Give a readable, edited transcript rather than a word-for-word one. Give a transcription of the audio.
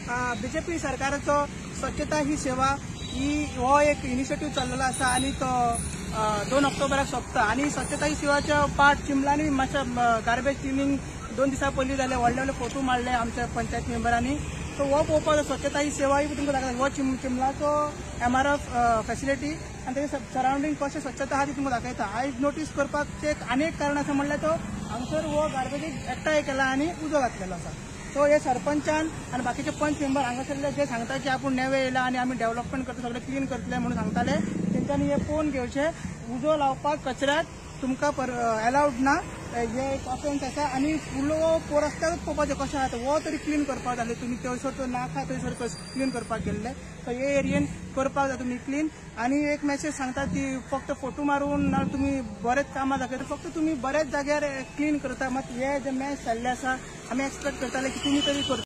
BJP सरकाराचो स्वच्छता ही सेवा ही हो एक इनिशिएटीव चाललेलो आसा आनी तो 2 ऑक्टोबराक सोंपता आनी स्वच्छता ही सेवाच्या पार्ट चिंबलांनी मातशें गार्बेज क्लिनींग 2 दिसां पयलीं जालें, व्हडले व्हडले फोटो मारले आमच्या पंचायत मेंबरांनी. सो हो पळोवपाक स्वच्छता ही सेवा ही तुमकां दाखयता. हो चिंबलाचो MRF facility आनी तेजे सरावंडींग कशें स्वच्छता आहा ती तुमकां दाखयता. आयज नोटीस करपाक एक आनी एक कारण आसा म्हणल्यार तो हांगसर हो गार्बेजीक एकठांय केला आनी उजो घातलेलो आसा. सो हे सरपंचान आनी बाकीचे पंच मेंबर हांगासरले जे सांगता की आपूण नेवे येयला आनी आमी डेव्हलपमेंट करता, सगळें क्लीन करतले म्हणून सांगताले, तेंच्यांनी हे पळोवन घेवचें. उजो लावपाक कचऱ्याक तुमकां एलावड ना, हे एक ऑफेन्स आसा. आनी फुडलो हो रस्त्यारूच पळोवपाचें कशें आहा, हो तरी क्लीन करपाक जाय. तुमी थंयसर तो नाका थंयसर क्लीन करपाक गेल्ले, सो हे एरियेन करपाक जाय तुमी क्लीन. आनी एक मेसेज सांगता ती फक्त फोटो मारून ना तुमी बरेच कामां दाखयता, फक्त तुमी बऱ्याच जाग्यार क्लीन करता, मात हे जे मॅच जाल्ले आसा आमी एक्सपेक्ट करताले की तुमी तरी करता.